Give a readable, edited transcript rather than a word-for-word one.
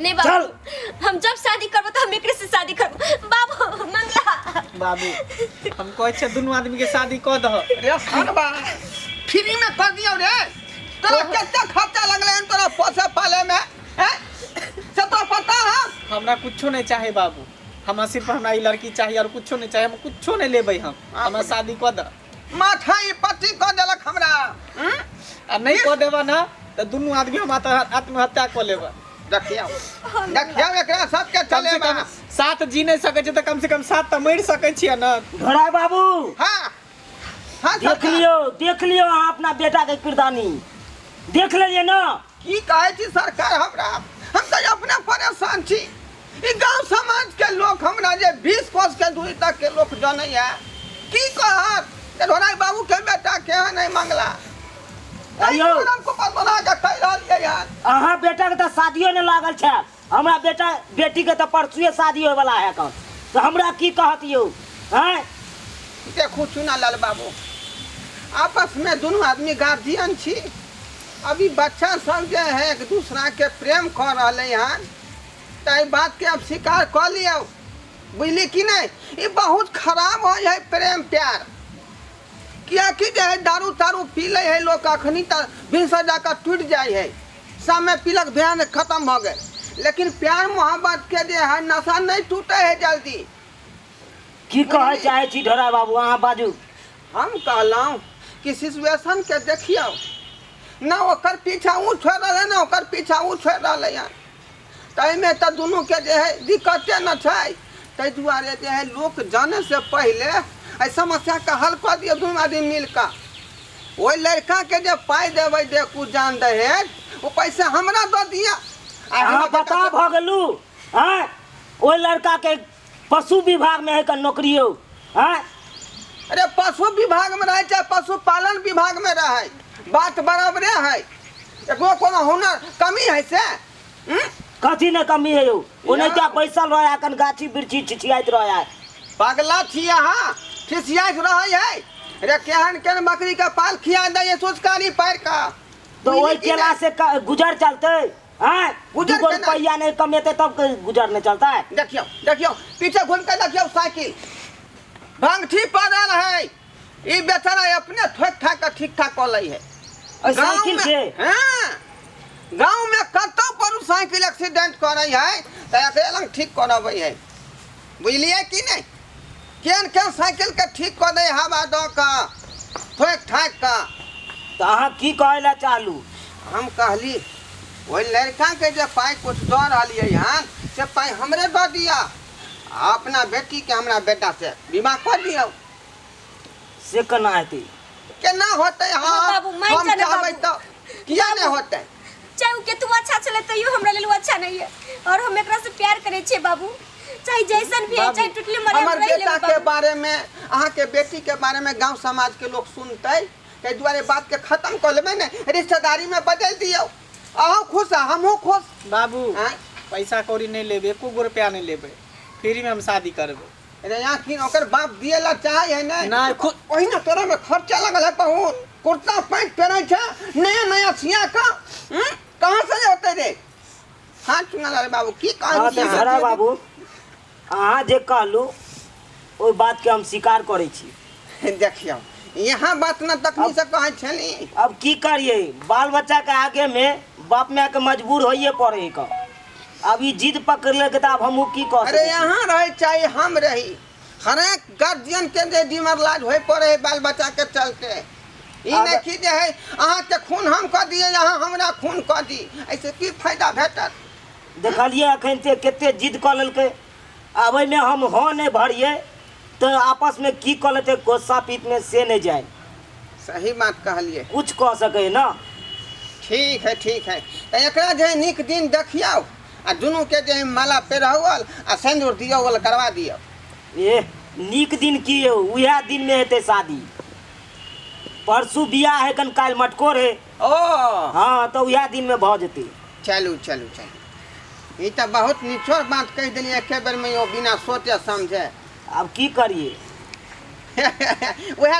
नहीं बाबू, हम जब शादी करबो तो हम एकरे से शादी करबो। बाबू मंगला। बाबू, हम कहै छियै दुनू आदमी के शादी कऽ दह। रे सारबा, फ्री में कर दियौ रे। तोरा कते खर्चा लगलै हन तोरा पोसे पाले में, हैं? से तोरा पता है? हमरा कुछो नहीं चाहे बाबू, हमरा सिर्फ हमरा ई लड़की चाहिए और कुछो नहीं चाहिए। हम कुछो नहीं लेबै, हम हमरा शादी कऽ दह। माथा ई पट्टी कऽ देलक हमरा, हम्म? आ नहीं कऽ देबऽ ना तऽ दुनू आदमी हम आत्महत्या कऽ लेबै। देखियौ, देखियौ एकरा सबके कम से चलेबा। कम साथ जी नहीं सकै छै तऽ कम से कम साथ तऽ मरि सकै छियै ने। ढोराय बाबू। हाँ हाँ, देख सरकार। लियौ, देख लियौ, अहाँ अपना बेटा के किरदानी देख लेलियै ना? की कहै छी सरकार, हमरा हम तऽ अपने परेशान छी। ई गांव समाज के लोक हमरा जे 20 कोस के दूरी तक के लोक जनैया, की कहत जे ढोराई बाबू के बेटा केहन है मंगला। अयौ। हमको बना के कहि रहलियै यार। अहाँ बेटा के तऽ शादियो नहि लागल छै, हमरा बेटा बेटी के तऽ परसुए शादी होय वाला है कन, तऽ हमरा की कहत यौ? आँय। देखू चुना लाल बाबू, आपस में दुनू आदमी गार्जियन छी। अभी बच्चा सब जे है एक दूसरा के प्रेम कऽ रहले हन, तऽ एहि बात के अब स्वीकार कऽ लियौ, बुझली कि नहीं? ई बहुत खराब होइ है प्रेम प्यार, कियाकि जे है दारू तारू पी लै है लोक, अखनी तऽ भिनसर जाकऽ टूटि जाइ है, शाममे पीलक ध्यान खत्म भऽ गेल, लेकिन प्यार मोहब्बत के जे है नशा नहीं टूटे है जल्दी। की कहै चाहै छी ढोरा बाबू, अहाँ बाजू। हम कहलहुँ कि सिचुएशन के देखियौ ना, ओकर पीछा ओ छोड़ि रहलै ना ओकर पीछा ओ छोड़ि रहलै हन, ताहिमे तऽ दुनूके जे है दिक्कते न छै। ताहि दुआरे जे है लोक जाने से पहिले एहि समस्याके हल कऽ दियौ दुनू आदमी मिल कऽ। ओहि लड़काके जे पाइ देबै देखू जान दहेज, ओ पैसा हमरा दऽ दिअ। आ अहाँ हमरा बता बेटाके भऽ गेलू? आँय, ओहि लड़काके पशु विभाग में है का नौकरी हो? आँय। अरे पशु विभाग में रहे चाहे पशुपालन विभाग में रहे, बात बराबरे है। एकरो कोनो हुनर कमी है से? हम्म? कथी ने कमी है यौ? ओने या। क्या बैसल रहे अखन गाछी वृक्षी छिछियाइत रहे है। पगला छी अहाँ, खिसियाइत रहै है। रे केहन केहन बकरी के पाल खिया दै है सुसकारी पारि कऽ। तो बुझली ओहि कि केला नहि? से गुजर चलते? आँय? गुजर दूगो केना? रुपैया नहीं कमेते तब गुजर नहीं चलता है? देखियौ देखियौ, पीछे घूम के देखियौ, साइकिल भंगठी पड़ल है, ई बेचारा अपने ठोक ठाक के ठीक ठाक कऽ लै है। ओहि गाँव साइकिल में- के? हाँ, गाँव में कतौ पर साइकिल एक्सीडेंट करै है तऽ एकरे लग ठीक करबै है, बुझलियै कि नहि? केहन केहन साइकिल के ठीक कऽ दै हवा दऽ कऽ ठोकि ठाकि कऽ। तऽ अहाँ की कहै लए चाहलू? हम कहली ओहि लड़काके जे पाइ कुछ दऽ रहलियै हन से पाइ हमरे दऽ दिअ, आ अपना बेटीके हमरा बेटासँ विवाह कऽ दियौ। से केना हेतै? केना होतै? हाँ, हाँ, बाबू, मान हम जा ने चाहबै बाबू। तऽ किया नहि होतै? चाहे उ केतबो अच्छा छलै तैयो हमरा लेल उ अच्छा नहीं है, और हम एकरा से प्यार करै छियै बाबू, चाहे जैसन भी है, बाबू, चाहे टूटले मरे हम हमर रहि बेटा लेबै के बाबू। बारे में, अहाँके बेटी के बारे में गांव समाज के लोग सुनतै, ताहि दुआरे बात के खत्म कऽ लेबै ने, रिश्तेदारी में बदलि दियौ, अहूँ खुश आ हमहूँ खुश। बाबू, आँय? पैसा कौड़ी नहीं लेबै, एको गो रुपया नहीं लेबै, फ्री में हम शादी करबै। अरे यहाँ की ओकर बाप दिए ला चाहे है नहीं? नहीं, खुद ओहिना तोरा में खर्चा लगल है बहुत, कुर्ता पैंट पहनै छै नया नया सिया का, हम्म? कहाँ से होते रे? हाँ चुना लाल बाबू, की कहै हाँ, छी तऽ अहाँ? झरा बाबू, अहाँ जे कहलू ओहि बातके हम स्वीकार करै छी। देखियौ यहाँ बात न तखनी से कहै छली। अब की करिए, बाल बच्चा के आगे में बाप माय के मजबूर होइए पड़े है। अब ई जिद पकड़ लेके तऽ आब हमहूँ की कह अरे सकै छी? यहाँ रहे चाहे हम रही, हरेक गार्जियन के जे डिमरलाज होय पड़े है बाल बच्चा के चलते। ई आब- नहीं कि जे है अहाँ के खून हम कऽ दिए, अहाँ हमरा खून कऽ दी, ऐसे की फायदा भेटत? देखलियै अखन से कते जिद कऽ लेलकै, आब एहिमे हम हँ नहि भरियै तऽ आपसमे की कऽ लेतै गोस्सा पीतमे से नहि जाय। सही बात कहलियै। कुछ कऽ सकै ना। ठीक है ठीक है, तऽ एकरा जे है नीक दिन देखियौ आ दुनूके जे है माला पेरहौल आ सिन्दूर दियौल करवा दियौ। ए नीक दिन की यौ, उएह दिनमे हेतै शादी। परसू बियाह है कन काल्हि मटकोर है। ओ हाँ, तऽ उएह दिनमे भऽ जेतै। चलू चलू चलू, ई तऽ बहुत निचोड़ बात कहि देलियै एके बेरमे यौ, बिना सोचे समझे। आब की करियै? उएह